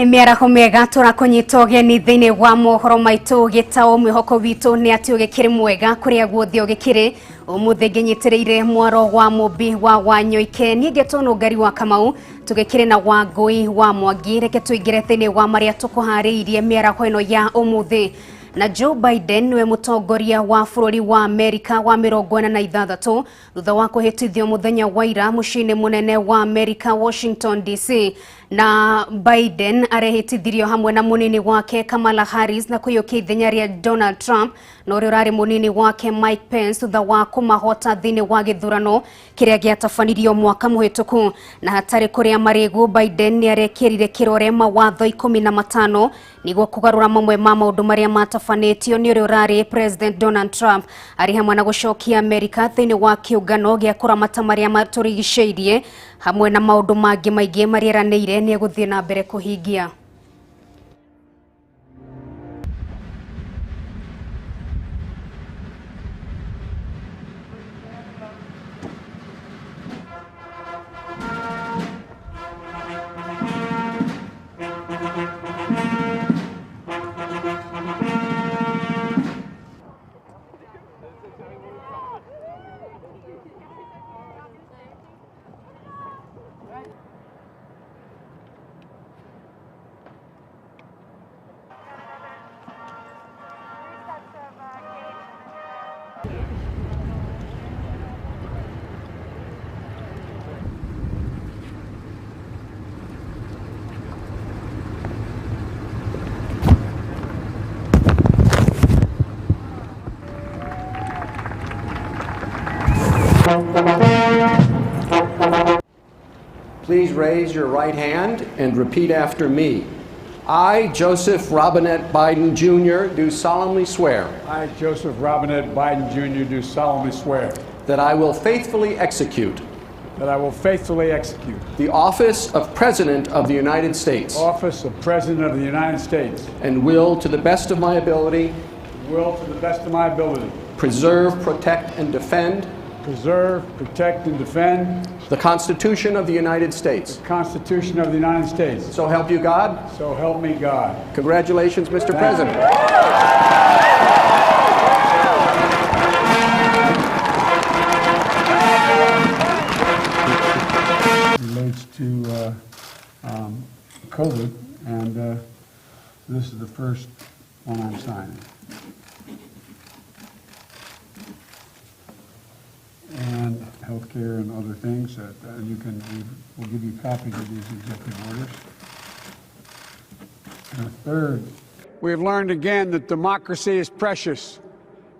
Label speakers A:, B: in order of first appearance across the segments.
A: Nĩ mĩaraho mĩega, tũrakũnyita ũgeni thĩinĩ wa mohoro maitũ gĩtaũ. Mwĩhoko witũ nĩ atĩ ũgĩkĩrĩ mwega kũrĩa guothe ũgĩkĩrĩ. Ũmũthĩ ngĩnyitĩrĩire mwaro wa mũmbi wa Wanyoike, niĩ ngetwo Nũngari wa Kamau, tũgĩkĩrĩ na Wangũi wa Mwangi. Reke tũingĩre thĩinĩ wa marĩa tũkũharĩirie mĩaraho ĩno ya ũmũthĩ. Na Joe Biden nĩwe mũtongoria wa bũrũri wa Amerika wa 46 thutha wa kũhĩtithio mũthenya wa ira mũciĩ-inĩ mũnene wa Amerika, Washington DC. Na Biden arehĩtithirio hamwe na mũnini wake Kamala Harris na kũiyũkia ithenya rĩa Donald Trump na ũrĩa ũrarĩ mũnini wake Mike Pence thutha wa kũmahota thĩinĩ wa gĩthurano kĩrĩa gĩatabanirio mwaka mũhĩtũku. Na hatarĩ kũrĩa marĩgu, Biden nĩ arekĩrire kĩrore mawatho 15 nĩguo kũgarũra mamwe ma maũndũ marĩa matabanĩtio nĩ ũrĩa ũrarĩ President Donald Trump, arĩ hamwe na gũcokia Amerika thĩinĩ wa kĩũngano gĩa kũramata marĩa matũrigicĩirie, hamwe na maũndũ mangĩ maingĩ marĩa eranĩire nĩ egũthiĩ na mbere kũhingia.
B: Please raise your right hand and repeat after me. I, Joseph Robinette Biden Jr., do solemnly swear.
C: I, Joseph Robinette Biden Jr., do solemnly swear.
B: That I will faithfully execute.
C: That I will faithfully execute.
B: The office of President of the United States.
C: Office of President of the United States.
B: And will, to the best of my ability.
C: Will, to the best of my ability.
B: Preserve, protect, and defend.
C: Preserve, protect, and defend.
B: The Constitution of the United States.
C: The Constitution of the United States.
B: So help you God.
C: So help me God.
B: Congratulations, Mr. President.
C: Relates to COVID, and this is the first one I'm signing. And healthcare and other things that you can, we'll give you copies of these executive orders. And a third, we have learned again that democracy is precious.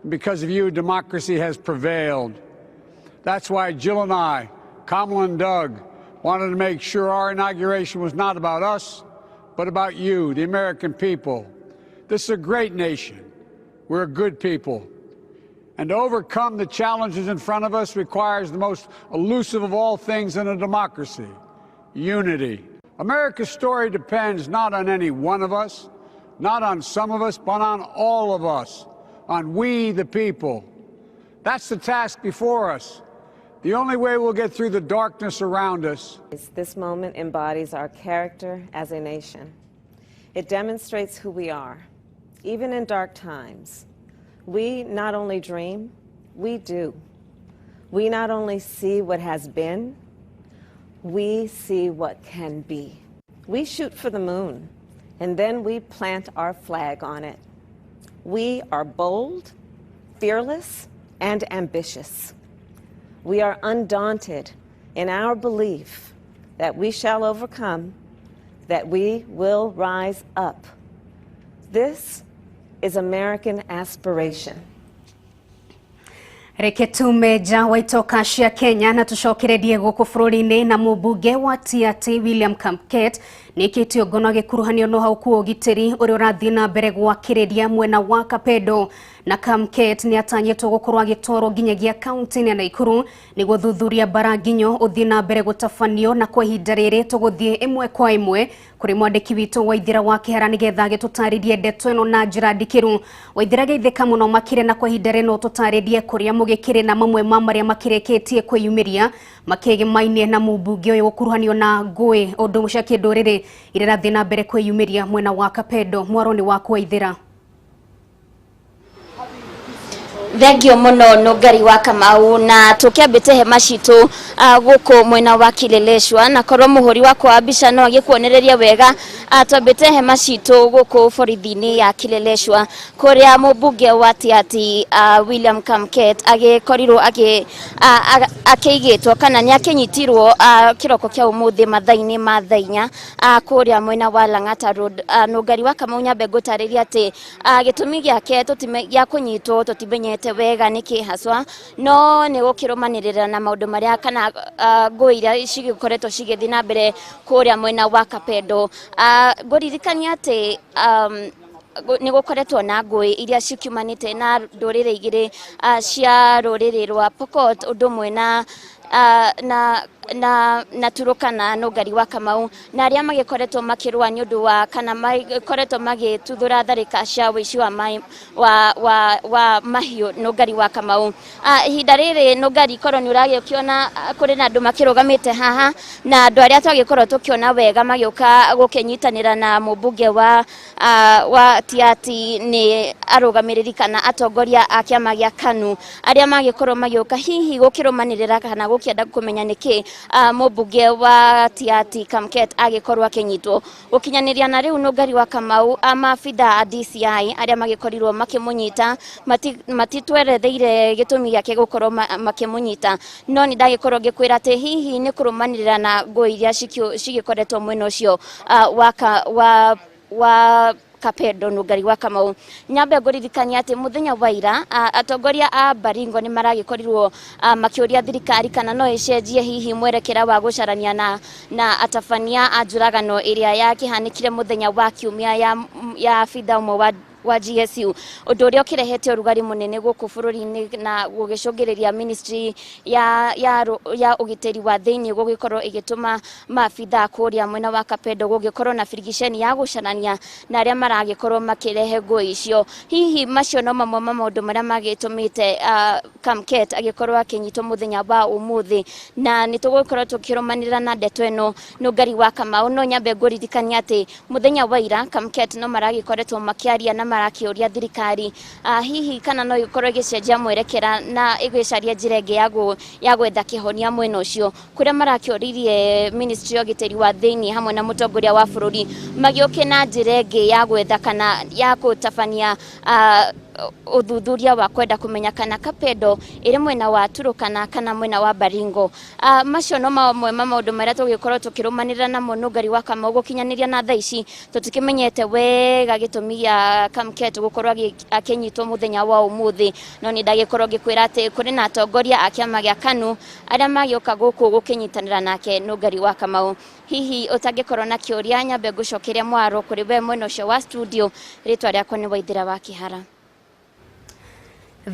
C: And because of you, democracy has prevailed. That's why Jill and I, Kamala and Doug, wanted to make sure our inauguration was not about us, but about you, the American people. This is a great nation. We're a good people. And to overcome the challenges in front of us requires the most elusive of all things in a democracy, unity. America's story depends not on any one of us, not on some of us, but on all of us, on we the people. That's the task before us. The only way we'll get through the darkness around us.
D: This moment embodies our character as a nation. It demonstrates who we are, even in dark times. We not only dream, we do. We not only see what has been, we see what can be. We shoot for the moon, and then we plant our flag on it. We are bold, fearless, and ambitious. We are undaunted in our belief that we shall overcome, that we will rise up. This is American aspiration.
A: Reke tume nja wa itoka cia Kenya na tucokererie gũkũ bũrũri-inĩ. Na mũmbunge wa Tiaty William Kamket nĩkĩtio ngono agĩkuruhanio no hau kwa ũgitĩri ũrĩa ũrathiĩ na mbere gwakĩrĩria mwena wa Kapedo. Na Kamket nĩ atanyĩtwo gũkorwo agĩtwarwo nginyagia kaunti-inĩ ya Naikuru nĩguo thuthuria mbara nginyo ũthiĩ na mbere gũtabanio. Na kwa ihinda rĩrĩ tũgũthiĩ ĩmwe kwa ĩmwe kũrĩ mwandĩki witũ Waithira wa Kĩhara nĩgetha agĩtũtarĩrie ndeto ĩno na njĩra ndikĩru. Waithira, geithĩka mũno makĩria, na kwa ihinda rĩno tũtarĩrie kũrĩa mũgĩkĩrĩ na mamwe ma marĩa makĩrĩkĩtie kwĩyumĩria makĩgĩmainie na mũmbunge ũyũ gũkuruhanio na ngũĩ ũndũ cia kĩndũrĩrĩ. igĩrĩ iria irathiĩ na mbere kwĩyumĩria mwena wa Kapedo. Mwaro nĩ waku Waithĩra.
E: Thengio muno Nũngari wa Kamau, na tukiambite hema citu guku mwena wa Kileleshwa, na korwo muhuri wakwa wa mbica no agikuonereria wega. Twambite hema citu guku borithi-inĩ ya Kileleshwa kuria mũmbunge wa Tiaty William Kamket agikorirwo akĩigĩtwo kana nĩ akĩnyitirwo kĩroko kĩa ũmũthĩ mathaa-inĩ ma thaa inya kũrĩa mwena wa Lang'ata Road. Nũngari wa Kamau, nyambe ngũtarĩria atĩ gĩtũmi gĩake gĩa kũnyitwo tũtimenyete wega nĩkĩ haswa, no nĩ gũkĩrũmanĩrĩra na maũndũ marĩa kana ngũĩ iria cigĩkoretwo cigĩthiĩ na mbere kũrĩa mwena wa Kapedo. Ngũririkania atĩ nĩ gũkoretwo na ngũĩ iria cikiumanĩte na ndũrĩrĩ igĩrĩ cia rũrĩrĩ rwa Pokot ũndũ ũmwe na Turukana, Nũngari wa Kamau, na arĩa magĩkoretwo makĩrũa nĩ ũndũ wa kana magĩkoretwo magĩtuthũra tharĩka cia ũici wa mai, wa, wa, wa mahiũ, Nũngari wa Kamau. Ihinda rĩrĩ, Nũngari, korwo nĩ ũragĩkĩona kũrĩ na andũ makĩrũgamĩte haha, na andũ arĩa twagĩkorwo tũkĩona wega magĩũka gũkĩnyitanĩra na mũmbunge wa Tiaty nĩ arũgamĩrĩri kana atongoria a kĩama gĩa KANU arĩa magĩkorwo magĩũka hihi gũkĩrũmanĩrĩra kana gũkĩenda kũmenya nĩkĩ mũmbunge wa Tiaty Kamket agĩkorwo akĩnyitwo. Gũkinyanĩria na rĩu, Nũngari wa Kamau, maabitha a DCI arĩa magĩkorirwo makĩmũnyita matitweretheire gĩtũmi gĩake gũkorwo makĩmũnyita, no nĩ ndagĩkorwo ngĩkwĩra atĩ hihi nĩ kũrũmanĩrĩra na ngũĩ iria cigĩkoretwo mwena ũcio wa Kapedo. Nũngari wa Kamau, nyambe ngũririkania atĩ mũthenya wa ira atongoria a Baringo nĩ maragĩkorirwo makĩũria thirikari kana no ĩcenjie hihi mwerekera wa gũcarania na atabania a njũragano ĩrĩa yakĩhanĩkire mũthenya wa kiumia ya abitha ũmwe wa GSU, ũndũ ũrĩa ũkĩrehete ũrugarĩ mũnene gũkũ bũrũri-inĩ na gũgĩcũngĩrĩria ministry ya ũgitĩri wa thĩinĩ gũgĩkorwo ĩgĩtũma maabitha kũrĩa mwena wa Kapedo gũgĩkorwo na birigiceni ya gũcarania na arĩa maragĩkorwo makĩrehe ngũĩ icio. Hihi macio no mamwe ma maũndũ marĩa magĩtũmĩte Kamket agĩkorwo akĩnyitwo mũthenya wa ũmũthĩ, na nĩ tũgũkorwo tũkĩrũmanĩrĩra na ndeto ĩno, Nũngari wa Kamau. No nyambe ngũririkania atĩ mũthenya wa ira Kamket no maragĩkoretwo makĩaria na marakĩũria thirikari hihi kana no ĩkorwo ĩgĩcenjia mwerekera na ĩgĩcaria njĩra ĩngĩ ya gwetha kĩhonia mwena ũcio, kũrĩa marakĩũririe ministry ya ũgitĩri wa thĩinĩ hamwe na mũtongoria wa bũrũri magĩũke na njĩra ĩngĩ ya gwetha kana ya gũtabania ũthuthuria wa kwenda kũmenya kana Kapedo ĩrĩ mwena wa Turukana kana mwena wa Baringo. Macio no mamwe ma maũndũ marĩa tũgĩkorwo tũkĩrũmanĩrĩra namo, Nũngari wa Kamau. Gũkinyanĩria na thaa ici tũtikĩmenyete wega gĩtũmi gĩa Kamket gũkorwo akĩnyitwo mũthenya wa ũmũthĩ, no nĩ ndagĩkorwo ngĩkwĩra atĩ kũrĩ na atongoria a kĩama gĩa KANU arĩa magĩũka gũkũ gũkĩnyitanĩra nake, Nũngari wa Kamau. Hihi ũtangĩkorwo na kĩũria, nyambe ngũcokeria mwaro kũrĩ we mwena ũcio wa studio. Rĩtwa rĩakwa nĩ Waithĩra wa Kĩhara.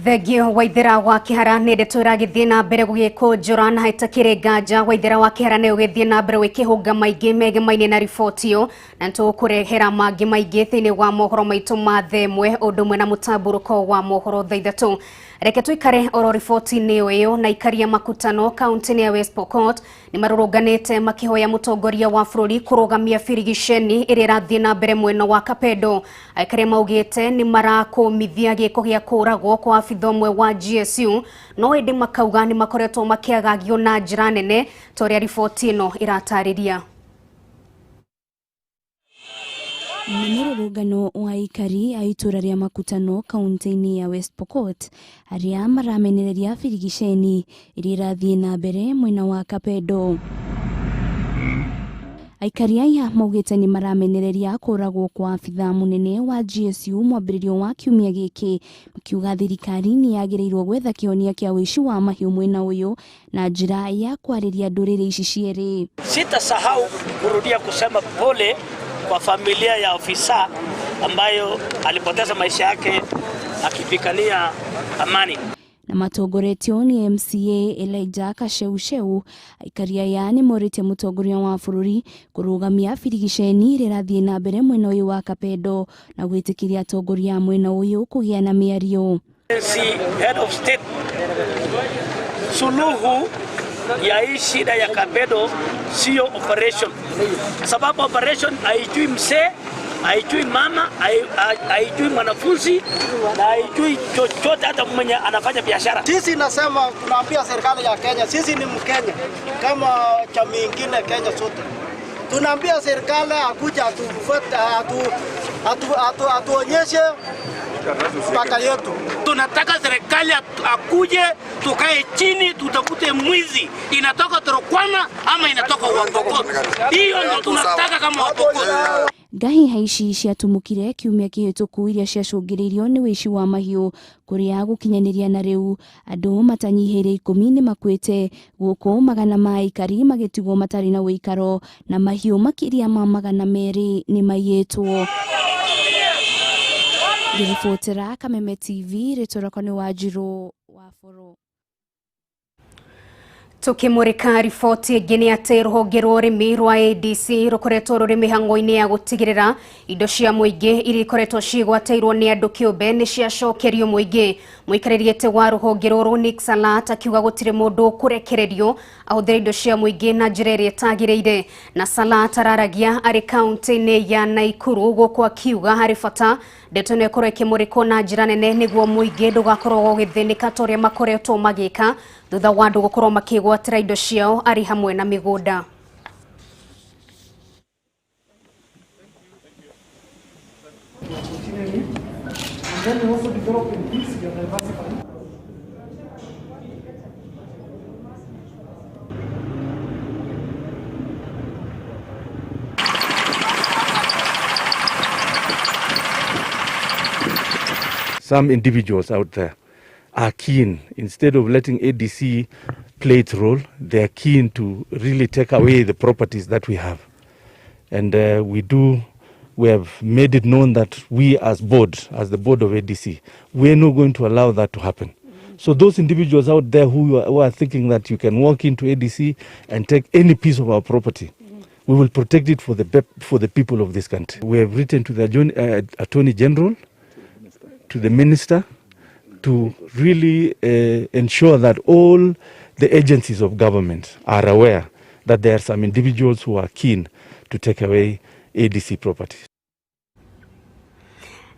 A: Thengio Waithĩra wa Kĩhara. Nĩ ndeto ĩragĩthiĩ na mbere gũgĩkũnjũra na hatakĩrĩ nganja Waithĩra wa Kĩhara nĩ ũgĩthiĩ na mbere gwĩkĩhũnga maingĩ megemaine na riboti ĩyo, na nĩtũgũkũrehera mangĩ maingĩ thĩinĩ wa mohoro maitũ ma thaa ĩmwe ũndũ ũmwe na mũtambũrũko wa mohoro thaa ithatũ. Reke tũikare oro riboti-inĩ ĩyo ĩyo, na ikaria makutano kaunti-inĩ ya West Pokot nĩ marũrũnganĩte makĩhoya mũtongoria wa bũrũri kũrũgamia birigiceni ĩrĩa ĩrathiĩ na mbere mwena wa Kapedo. Aikaria maugĩte nĩ marakũmithia gĩko gĩa kũragwo kwa abitha ũmwe wa GSU, no ĩndĩ makauga nĩ makoretwo makĩagagio na njĩra nene ta ũrĩa riboti ĩno ĩratarĩria.
F: Nĩ mũrũrũngano wa aikari a itũra rĩa Makutano kaunti-inĩ ya West Pokot arĩa maramenereria birigiceni ĩrĩa ĩrathiĩ na mbere mwena wa Kapedo. Aikari aya maugĩte nĩ maramenereria kũragwo kwa abitha mũnene wa GSU mwambĩrĩrio wa kiumia gĩkĩ, makiuga thirikari nĩ yagĩrĩirwo gwetha kĩhonia kĩa ũici wa mahiũ mwena ũyũ na njĩra ya kwarĩria ndũrĩrĩ ici cierĩ.
G: Sitasahau kurudia kusema pole kwa familia ya ofisa ambayo alipoteza maisha yake akipigania amani.
F: Na matongoretio nĩ MCA Elijah Kasheusheu, aikari aya nĩ morĩtie mũtongoria wa bũrũri kũrũgamia birigiceni ĩrĩa ĩrathiĩ na mbere mwena ũyũ wa Kapedo na gwĩtĩkĩria atongoria a mwena ũyũ kũgĩa na mĩario.
G: Si head of state, suluhu ya hii shida ya Kapedo sio operation, sababu operation haijui mzee, haijui mama, haijui mwanafunzi na haijui chochote, hata mwenye anafanya biashara.
H: Sisi nasema tunaambia serikali ya Kenya, sisi ni Mkenya kama jamii ingine Kenya sote. Tunaambia serikali akuja atuonyeshe mpaka yetu.
G: Tunataka serikali akuje, tukae chini, tutafute mwizi inatoka Turkana ama inatoka Wapokot. Hiyo ndio tunataka kama Wapokot.
F: Ngahiha ici ciatumũkire kiumia kĩhĩtũku iria ciacũngĩrĩirio nĩ wĩici wa mahiũ kũrĩa gũkinyanĩria na rĩu andũ matanyihĩire 10 nĩ makuĩte gũkũ magana ma aikari magĩtigwo matarĩ na ũikaro na mahiũ makĩria ma 200 nĩ maiyĩtwo. Ngĩribotera Kameme TV rĩtwa rĩakwa nĩ Wanjirũ wa Bũrũ.
A: Tukimurika riboti ĩngĩ nĩ atĩ rũhonge rwa ũrĩmi rwa ADC rũkoretwo rũrĩ mĩhang'o-inĩ ya gũtigĩrĩra indo cia mũingĩ iria ikoretwo cigwatĩirwo nĩ andũ kĩũmbe nĩ ciacokerio mũingĩ. Mũikarĩri gĩtĩ wa rũhonge rũrũ Nick Salat akiuga gũtirĩ mũndũ ũkũrekererio ahũthĩre indo cia mũingĩ na njĩra ĩrĩa ĩtagĩrĩire. Na Salat araragia arĩ kaunti-inĩ ya Naikuru gũkũ akiuga harĩ bata ndeto ĩno ĩkorwo ĩkĩmũrĩkwo na njĩra nene nĩguo mũingĩ ndũgakorwo ũgĩthĩnĩka ta ũrĩa makoretwo magĩka thutha wa andũ gũkorwo makĩgwatĩra indo ciao arĩ hamwe na mĩgũnda.
I: Some individuals out there are keen, instead of letting ADC play its role, they are keen to really take away the properties that we have. And we have made it known that we as board, as the board of ADC, we are not going to allow that to happen. So those individuals out there who are thinking that you can walk into ADC and take any piece of our property, we will protect it for the people of this country. We have written to the Attorney General, to the Minister, to really ensure that all the agencies of government are aware that there are some individuals who are keen to take away ADC property.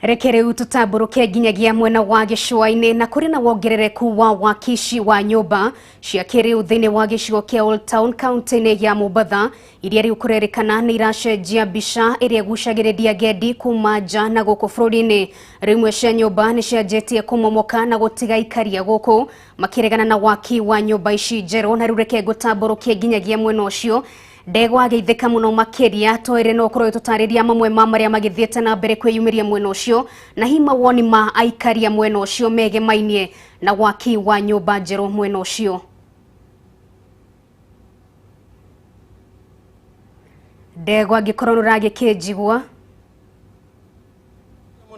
A: Reke rĩu tũtambũrũke nginyagia mwena wa gĩcũa-inĩ na kũrĩ na wongerereku wa wakici wa nyũmba cia kĩrĩu thĩinĩ wa gĩcigo kĩa Old Town kaunti-inĩ ya Mombatha iria rĩu kũrerĩkana nĩ iracenjia mbica ĩrĩa ĩgucagĩrĩria agendi kuma nja na gũkũ bũrũri-inĩ. Rĩu imwe cia nyũmba nĩ cianjĩtie kũmomoka na gũtiga aikaria gũkũ makĩregana na waki wa nyũmba ici njerũ. Na rĩu reke ngũtambũrũkie nginyagia mwena ũcio ndegwa ageithĩka mũno makĩria twĩre no ũkorwo ũgĩtũtarĩria mamwe ma marĩa magĩthiĩte na mbere kwĩyumĩria mwena ũcio na hihi mawoni ma aikaria mwena ũcio megemainie na waki wa nyũmba njerũ mwena ũcio. Ndegwa angĩkorwo nĩ ũragĩkĩnjigua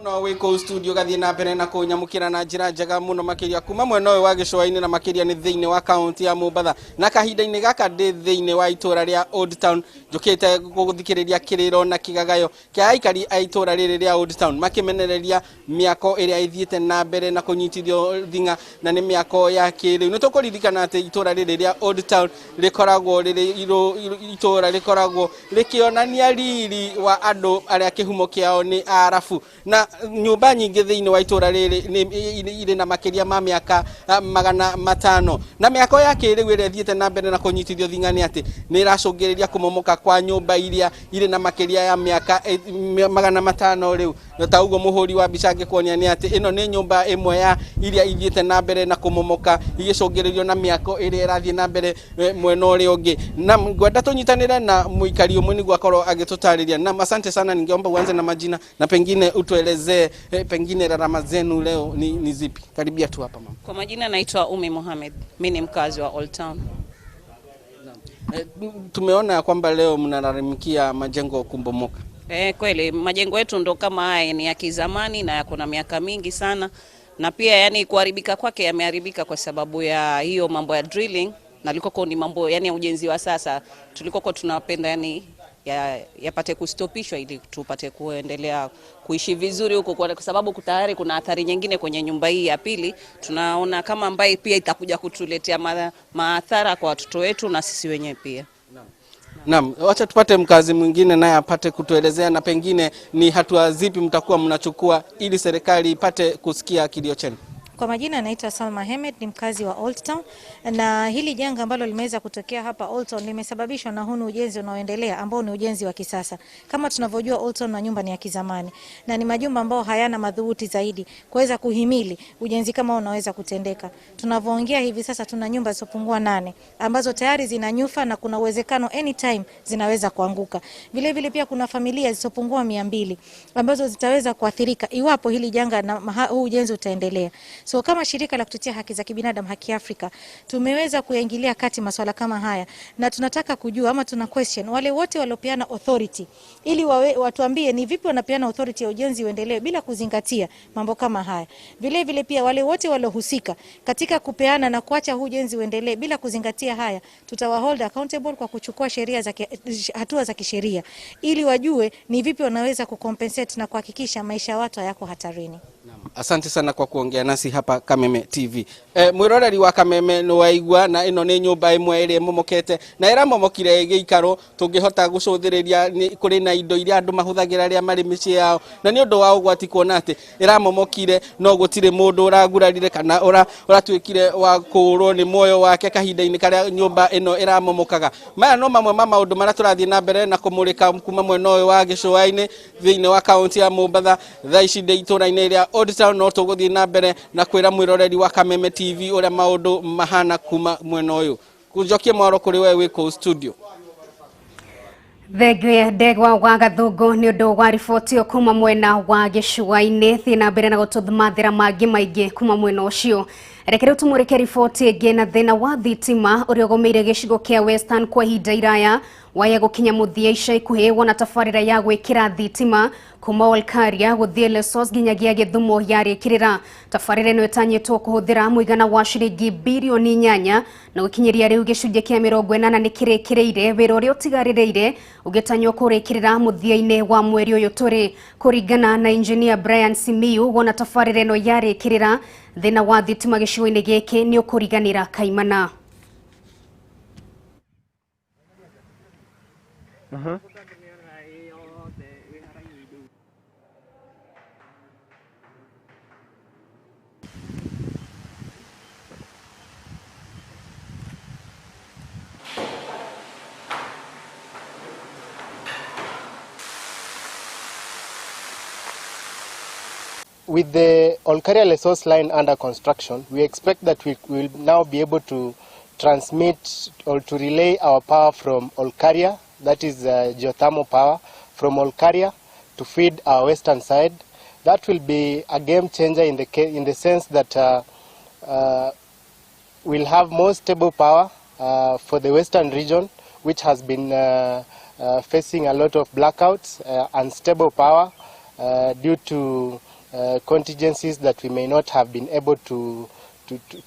J: no wĩ kũu studio gathiĩ na mbere na kũnyamũkĩra na njĩra njega mũno makĩria kuma mwena ũyũ wa gĩcũa-inĩ na makĩria nĩ thĩinĩ wa kaunti ya Mombatha na kahinda-inĩ gaka ndĩ thĩinĩ wa itũra rĩa Old Town njũkĩte gũthikĩrĩria kĩrĩro na kĩgagayo kĩa aikari a itũra rĩrĩ rĩa Old Town makĩmenereria mĩako ĩrĩa ĩthiĩte na mbere na kũnyitithio thing'a na nĩ mĩako ya kĩrĩu. Nĩ tũkũririkana atĩ itũra rĩrĩ rĩa Old Town rĩkoragwo rĩrĩ itũra rĩkoragwo rĩkĩonania riri wa andũ arĩa kĩhumo kĩao nĩ Arabu na nyũmba nyingĩ thĩinĩ wa itũra rĩrĩ irĩ na makĩria ma mĩaka 500 na mĩako ya kĩrĩu ĩrĩa ĩthiĩte na mbere na kũnyitithio thing'a nĩ atĩ nĩ ĩracũngĩrĩria kũmomoka kwa nyũmba iria irĩ na makĩria ya mĩaka 500 rĩu. Na ta ũguo mũhũri wa mbica angĩkuonia nĩ atĩ ĩno nĩ nyũmba ĩmwe ya iria ithiĩte na mbere na kũmomoka igĩcũngĩrĩrio na mĩako ĩrĩa ĩrathiĩ na mbere mwena ũrĩa ũngĩ. Na ngwenda tũnyitanĩre na mũikari ũmwe nĩguo akorwo agĩtũtarĩria. Na asante sana, ningeomba uanze na majina na pengine utueleze pengine gharama zenu leo ni zipi. Karibia tu hapa mama.
K: Kwa majina naitwa Umi Mohamed. Mimi ni mkazi wa Old Town.
J: Tumeona kwamba leo mnalalamikia majengo kubomoka.
K: Kweli majengo yetu ndo kama haya ni ya kizamani na yako na miaka mingi sana, na pia yani kuharibika kwake yameharibika kwa sababu ya hiyo mambo ya drilling, na liko ni mambo yani ya ujenzi wa sasa. Tulikoko tunapenda yani Yapate kustopishwa ili tupate kuendelea kuishi vizuri huko, kwa sababu tayari kuna athari nyingine kwenye nyumba hii ya pili tunaona kama ambaye pia itakuja kutuletea maathara kwa watoto wetu na sisi wenyewe pia.
J: Naam, wacha tupate mkazi mwingine naye apate kutuelezea na pengine ni hatua zipi mtakuwa mnachukua ili serikali ipate kusikia kilio chenu.
L: Kwa majina anaitwa Salma Hemed, ni mkazi wa Old Town, na hili janga ambalo limeweza kutokea hapa Old Town limesababishwa na huu ujenzi unaoendelea ambao ni ujenzi wa kisasa. Kama tunavyojua, Old Town na nyumba ni ya kizamani na ni majumba ambao hayana madhubuti zaidi kuweza kuhimili ujenzi kama unaweza kutendeka. Tunavyoongea hivi sasa tuna nyumba zisizopungua 8 ambazo tayari zina nyufa na kuna uwezekano anytime zinaweza kuanguka. Vile vile pia kuna familia zisizopungua 200 ambazo zitaweza kuathirika iwapo hili janga na huu ujenzi utaendelea. So kama shirika la kutetea haki za kibinadamu Haki Afrika tumeweza kuingilia kati masuala kama haya, na tunataka kujua ama tuna question wale wote waliopeana authority ili watuambie ni vipi wanapeana authority ya ujenzi uendelee bila kuzingatia mambo kama haya. Vile vile pia wale wote waliohusika katika kupeana na kuacha huu ujenzi uendelee bila kuzingatia haya, tutawa hold accountable kwa kuchukua sheria za hatua za kisheria ili wajue ni vipi wanaweza kucompensate na kuhakikisha maisha ya watu hayako hatarini.
J: Asante sana kwa kuongea nasi hapa Kameme TV. Mwiroreri wa Kameme nĩ waigua na ĩno nĩ nyũmba ĩmwe ĩrĩa ĩmomokete na ĩramomokire gĩikaro tũngĩhota gũcũthĩrĩria kũrĩ na indo iria andũ mahũthagĩra rĩrĩa marĩ mĩciĩ yao, na nĩ ũndũ wa ũgwati kuona atĩ ĩramomokire no gũtirĩ mũndũ ũragurarire kana ũratuĩkire wa kũũrwo nĩ muoyo wake kahinda-inĩ karĩa nyũmba ĩno ĩramomokaga. Maya no mamwe ma maũndũ marĩa tũrathiĩ na mbere na kũmũrĩka kuma mwena ũyũ wa gĩcũa-inĩ thĩinĩ wa kaũntĩ ya Mombatha. Thaa ici ndĩ itũũra-inĩ rĩa Old Town, no tũgũthiĩ na mbere na kwĩra mwĩroreri wa Kameme TV ũrĩa maũndũ mahana kuma mwena ũyũ. Kunjokie mwaro kũrĩ we wĩ kũu studio.
A: Thengiũ Ndegwa wa Gathungu nĩ ũndũ wa riboti ĩyo kuma mwena wa gĩcũa-inĩ. Thiĩ na mbere na gũtũmathĩra mangĩ maingĩ kuma mwena ũcio. Reke rĩu tũmũrĩke riboti ĩngĩ na thĩna wa thitima ũrĩa ũgũmĩire gĩcigo kĩa Western kwa ihinda iraya waya gũkinya mũthia ica ikuhĩ wona tabarĩra ya gwĩkĩra thitima kuma Olkaria gũthiĩ Lesos nginyagia Gĩthumo yarĩkĩrĩra. Tabarĩra ĩno ĩtanyĩtwo kũhũthĩra mũigana wa ciringi birioni 8 na gũkinyĩria rĩu gĩcunjĩ kĩa 80 nĩ kĩrĩkĩrĩire wĩra ũrĩa ũtigarĩrĩire ũgĩtanywo kũrĩkĩrĩra mũthia-inĩ wa mweri ũyũ tũrĩ. Kũringana na engineer Brian Simiyu, wona tabarĩra ĩno yarĩkĩrĩra thĩna wa thitima gĩcigo-inĩ gĩkĩ nĩ ũkũriganĩra kaimana.
M: With the Olkaria Lesos line under construction, we expect that we will now be able to transmit or to relay our power from Olkaria, that is geothermal power, from Olkaria to feed our western side. That will be a game changer in the sense that we'll have more stable power for the western region, which has been facing a lot of blackouts, unstable power due to contingencies that we may not have been able to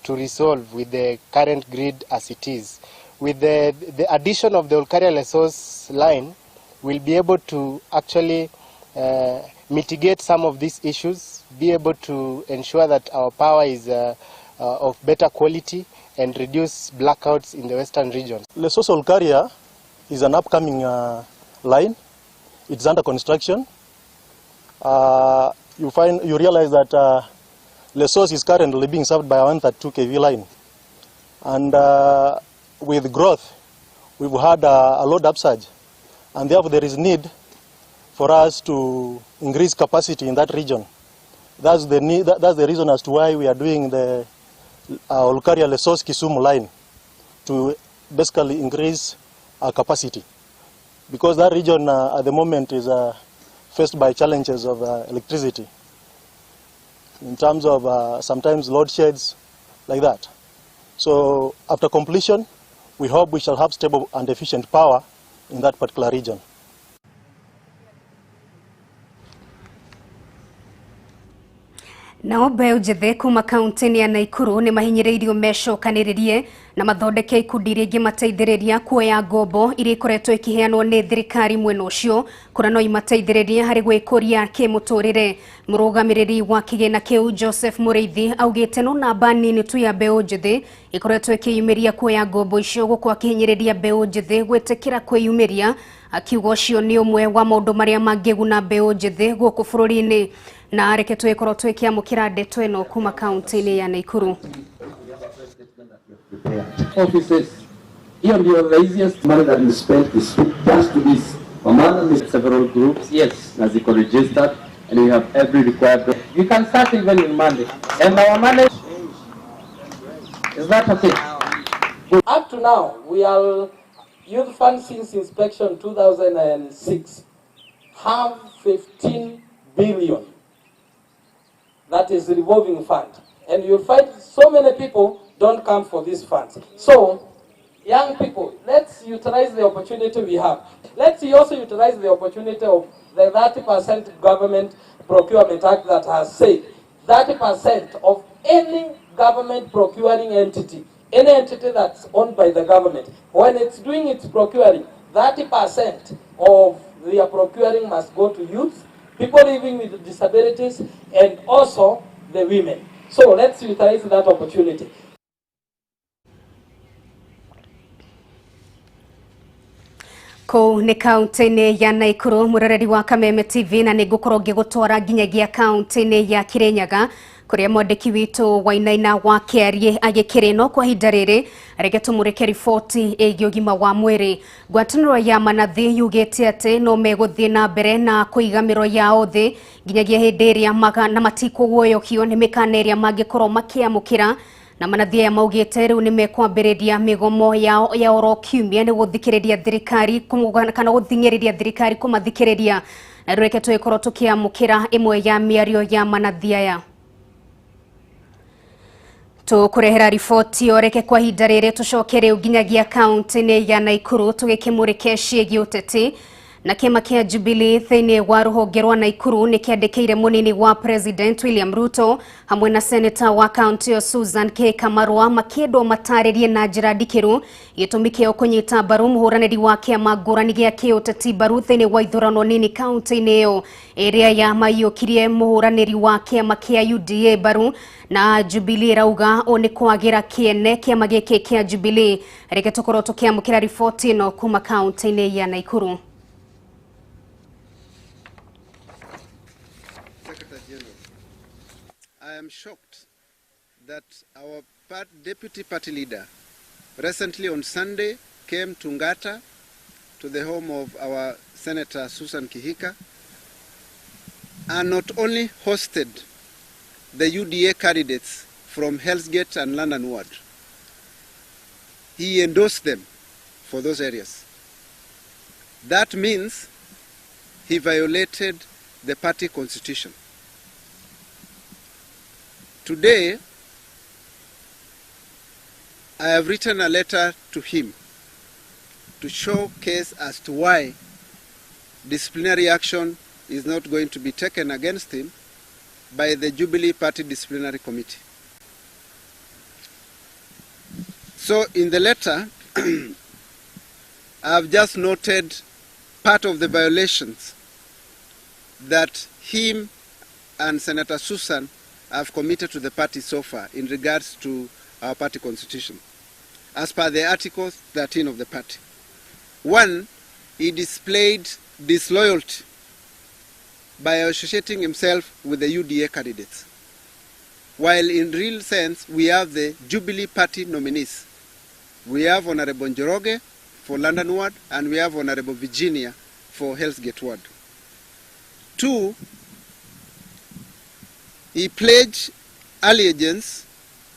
M: resolve with the current grid as it is. With the addition of the Olkaria Lesos line, we'll be able to actually mitigate some of these issues, be able to ensure that our power is of better quality and reduce blackouts in the western region.
N: Lesos Olkaria is an upcoming line. It's under construction. You realize that Lesos is currently being served by a 132 kV line, and with growth, we've had a load upsurge, and therefore there is need for us to increase capacity in that region. That's the need, that's the reason as to why we are doing the Olkaria Lesos Kisumu line, to basically increase our capacity, because that region at the moment is faced by challenges of electricity in terms of sometimes load sheds like that. So after completion, we hope we shall have stable and efficient power in that particular region.
A: Nao mbeũ njĩthĩ kuma kaunti-inĩ ya Naikuru nĩ mahinyĩrĩirio mecokanĩrĩrie na mathondeke ikundi iria ingĩmateithĩrĩria kuoya ngombo iria ikoretwo ikĩheanwo nĩ thirikari mwena ũcio, kũrĩa no imateithĩrĩrie harĩ gwĩkũria kĩmũtũrĩre. Mũrũgamĩrĩri wa kĩgĩna kĩu Joseph Mũrĩithi augĩte no namba nini tu ya mbeũ njĩthĩ ikoretwo ĩkĩyumĩria kuoya ngombo icio, gũkũ akĩhinyĩrĩria mbeũ njĩthĩ gwĩtĩkĩra kwĩyumĩria, akiuga ũcio nĩ ũmwe wa maũndũ marĩa mangĩguna mbeũ njĩthĩ gũkũ bũrũri-inĩ. Na reke tũgĩkorwo twĩkĩamũkĩra ndeto ĩno kuma kaunti-inĩ ya Naikuru.
O: Offices. Hiyo ndio the easiest
P: money that you spent is just to this. Wamama ni several groups,
O: yes,
P: na ziko registered and we have every required.
O: You can start even in Monday. And our money, is that okay?
Q: Up to now, we are Youth Fund since inspection 2006 have 15 billion. That is revolving fund. And you'll find so many people don't come for these funds. So, young people, let's utilize the opportunity we have. Let's also utilize the opportunity of the 30% Government Procurement Act that has said 30% of any government procuring entity, any entity that's owned by the government, when it's doing its procuring, 30% of their procuring must go to youth, people living with disabilities, and also the women. So let's utilize that opportunity.
A: Kũu nĩ kaunti-inĩ ya Naikuru, mũroreri wa Kameme TV, na nĩ ngũkorwo ngĩgũtwara nginyagia kaunti-inĩ ya Kirinyaga kũrĩa mwandĩki witũ Wainaina wa Kĩarie agĩkĩrĩ. No kwa ihinda rĩrĩ reke tũmũrĩke riboti ĩgiĩ ũgima wa mwĩrĩ. Ngwatanĩro ya manathi yugĩte atĩ no megũthiĩ na mbere na kũiga mĩro yao thĩ nginyagia hĩndĩ ĩrĩa maga na matikũguoyohio nĩ mĩkana ĩrĩa mangĩkorwo makĩamũkĩra. Na manathi aya maugĩte rĩu nĩ mekwambĩrĩria mĩgomo yao ya oro kiumia nĩ gũthikĩrĩria thirikari kana gũthing'ĩrĩria thirikari kũmathikĩrĩria. Na reke tũgĩkorwo tũkĩamũkĩra ĩmwe ya mĩario ya manathi aya. Tũkũrehera riboti o reke kwa ihinda rĩrĩ tũcoke rĩu nginyagia kaunti-inĩ ya Naikuru tũgĩkĩmũrĩke ciĩgiĩ ũteti. Na kĩama kĩa Jubilee thĩinĩ wa rũhonge rwa Naikuru nĩ kĩandĩkĩire mũnini wa President William Ruto hamwe na seneta wa kaunti ĩyo Susan K Kamarua makĩendwo matarĩrie na njĩra ndikĩru gĩtũmi kĩao kũnyita mbaru mũhũranĩri wa kĩama ngũrani gĩa kĩũteti mbaru thĩinĩ wa ithurano nini kaunti-inĩ ĩyo ĩrĩa yamaiyũkirie mũhũranĩri wa kĩama kĩa UDA mbaru. Na Jubilee ĩrauga ũũ nĩ kwagĩra kĩene kĩama gĩkĩ kĩa Jubilee. Reke tũkorwo tũkĩamũkĩra riboti ĩno kuma kaunti-inĩ ya Naikuru.
R: I am shocked that our deputy party leader recently on Sunday came to Ngata, to the home of our Senator Susan Kihika, and not only hosted the UDA candidates from Hellsgate and London Ward, he endorsed them for those areas. That means he violated the party constitution. Today, I have written a letter to him to showcase as to why disciplinary action is not going to be taken against him by the Jubilee Party Disciplinary Committee. So in the letter, I have just noted part of the violations that him and Senator Susan have committed to the party so far in regards to our party constitution, as per the Article 13 of the party. One, he displayed disloyalty by associating himself with the UDA candidates, while in real sense we have the Jubilee Party nominees. We have Honorable Njoroge for London Ward and we have Honorable Virginia for Hellsgate Ward. Two, he pledged allegiance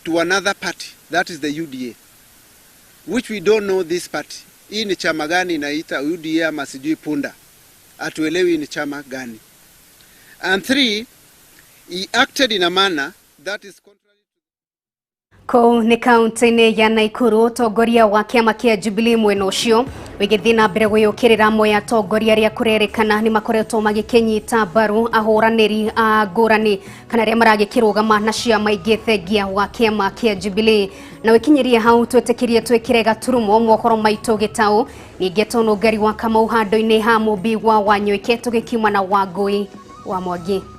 R: to another party, that is the UDA, which we don't know this party. Hii ni chama gani inaita UDA ama sijui punda, hatuelewi ni chama gani. And three, he acted in a manner that is
A: Kũu nĩ kaunti-inĩ ya Naikuru, ũtongoria wa kĩama kĩa Jubilee mwena ũcio Wĩgĩthiĩ na mbere gwĩyũkĩrĩra amwe ya atongoria arĩa kũrerĩkana nĩ makoretwo magĩkĩnyita mbaru ahũranĩri a ngũrani kana arĩa maragĩkĩrũgama na ciama ingĩ thengia wa kĩama kĩa Jubilee. Na wĩkinyĩrie hau twĩtĩkĩrie twĩkĩre gaturumo mohoro maitũ gĩtaũ ningĩ tũnũngari wa Kamau handũ-inĩ ha Mũmbi wa Wanyoike tũgĩkiuma na Wangũi wa Mwangi.